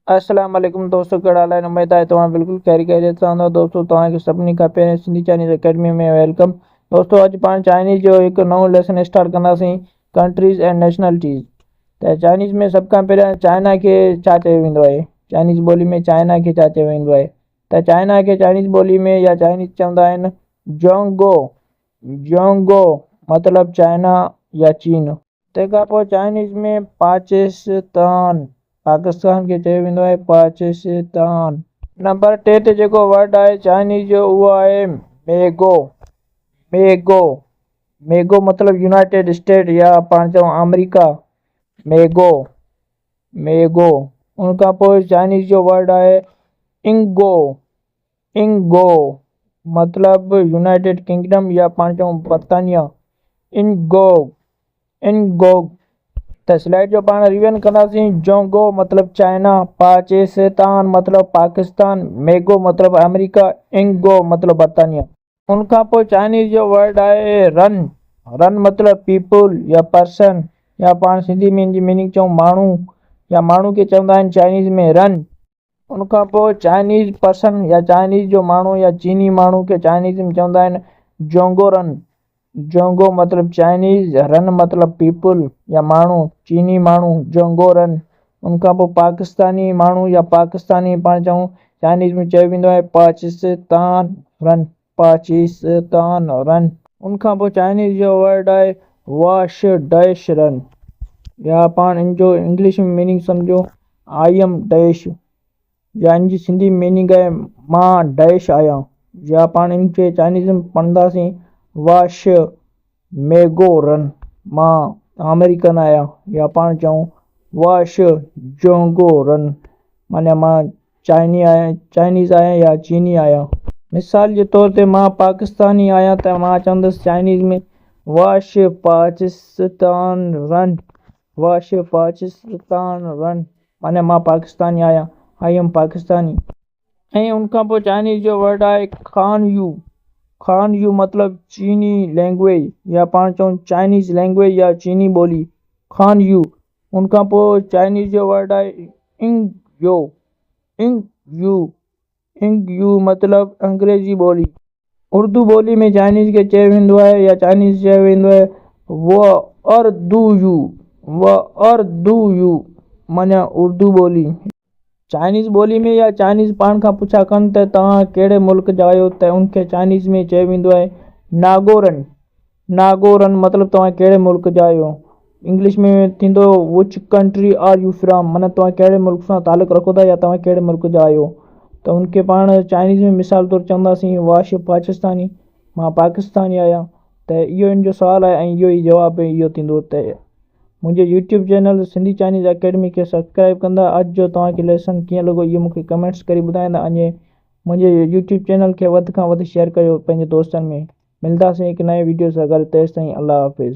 السلام عليڪم دوستو ڪهڙا حال آهن اميد آهي توهان بلڪل خير خيريت سان هوندا دوستو توهان کي سڀني کان پهرين سنڌي چائنيز اڪيڊمي ۾ welcome دوستو اڄ پاڻ چائنيز جو هڪ نئون ليسن اسٽارٽ ڪنداسين ڪنٽريز اينڊ نيشنلٽيز ته چائنيز ۾ سڀ کان پهريان چائنا کي ڇا چيو ويندو آهي چائنيز ٻولي ۾ چائنا کي ڇا چيو ويندو آهي ته چائنا کي چائنيز ٻولي ۾ يا چائنيز چوندا آهن جونگو جونگو مطلب چائنا يا چين. تنهن کان پوء چائنيز ۾ پاچستان، پاڪستان کي چيو ويندو آهي پاچستان. نمبر ٽي تي جيڪو ورڊ آهي چائنيز جو اهو آهي ميگو، ميگو، ميگو مطلب يونائيٽيڊ اسٽيٽ يا پاڻ چئون آمريڪا، ميگو، ميگو. ان کان پوء چائنيز جو ورڊ آهي انگو، انگو مطلب يونائيٽيڊ ڪنگڊم يا پاڻ چئون برطانيا، انگوگ، انگوگ. ته سلائيڊ جو پاڻ ريويزن ڪنداسين، جونگو مطلب چائنا، پاچستان مطلب پاڪستان، ميگو مطلب آمريڪا، انگو مطلب برطانيا. ان کان پوء چائنيز جو ورڊ آهي رن، رن مطلب پيپل يا پرسن يا پاڻ سنڌي ۾ ان جي ميننگ چئون ماڻهو يا ماڻهو کي چوندا آهن چائنيز ۾ رن. ان کان پوء چائنيز پرسن يا چائنيز جو ماڻهو يا چيني ماڻهو کي چائنيز ۾ چوندا آهن جونگو رن، جونگو مطلب چائنيز، رن مطلب پيپل يا ماڻهو، چيني ماڻهو جونگو رن. ان کان پوء پاڪستاني ماڻهو يا پاڪستاني پاڻ چئون چائنيز ۾ چيو ويندو آهي پاچستان رن، پاچستان رن. ان کان پوء چائنيز جو ورڊ آهي واش ڊيش رن يا پاڻ ان جو انگلش ۾ ميننگ سمجهو I M dash يا ان جي سنڌي ميننگ آهي مان ڊيش آهيان يا پاڻ ان کي چائنيز ۾ پڙهنداسين واش ميگو رن مان آمريڪن آهيان يا پاڻ چئون واش جونگو رن معنيٰ مان چائني آهيان چائنيز آهيان يا چيني آهيان. مثال جي طور تي مان پاڪستاني آهيان ته مان چوندس چائنيز ۾ واش پاچستان رن واش پاچستان رن معنيٰ مان پاڪستاني آهيان I M Pakistani. ۽ ان کان پوء چائنيز جو ورڊ آهي خان يو خان يو مطلب چيني لينگويج يا پاڻ چئون چائنيز لينگويج يا چيني ٻولي خان يو ان کان پوء چائنيز جو ورڊ آهي انگ يو انگ يو انگ يو مطلب انگريزي ٻولي. اردو ٻولي ۾ چائنيز کي چيو ويندو آهي يا چائنيز چيو ويندو آهي و اردو يو و اردو يو معنيٰ اردو ٻولي. چائنيز ٻولي ۾ يا چائنيز پاڻ کان پڇا ڪن ته توهان ڪهڙي ملڪ جا آهيو ته ان کي چائنيز ۾ چيو ويندو آهي ناگورن ناگورن مطلب توهان ڪهڙي ملڪ جا آهيو انگلش ۾ ٿيندو which country are you from معنيٰ توهان ڪهڙي ملڪ سان تعلق رکو ٿا يا توهان ڪهڙي ملڪ جا آهيو ته ان کي پاڻ چائنيز ۾ مثال طور چونداسين واش پاڪستاني مان پاڪستاني آهيان ته اهو ان جو سوال آهي ۽ اهو ئي جواب اهو ٿيندو ته منهنجي YouTube channel Sindhi Chinese academy کي سبسڪرائب ڪندا اڄ جو توهان کي ليسن ڪيئن لڳو اهو مونکي ڪمينٽس ڪري ٻڌائيندا ۽ منهنجي يوٽيوب چينل کي وڌ کان وڌ شيئر ڪريو پنهنجي دوستن ۾ ملداسين هڪ نئين ويڊيو سان گڏ تيستائين الله حافظ.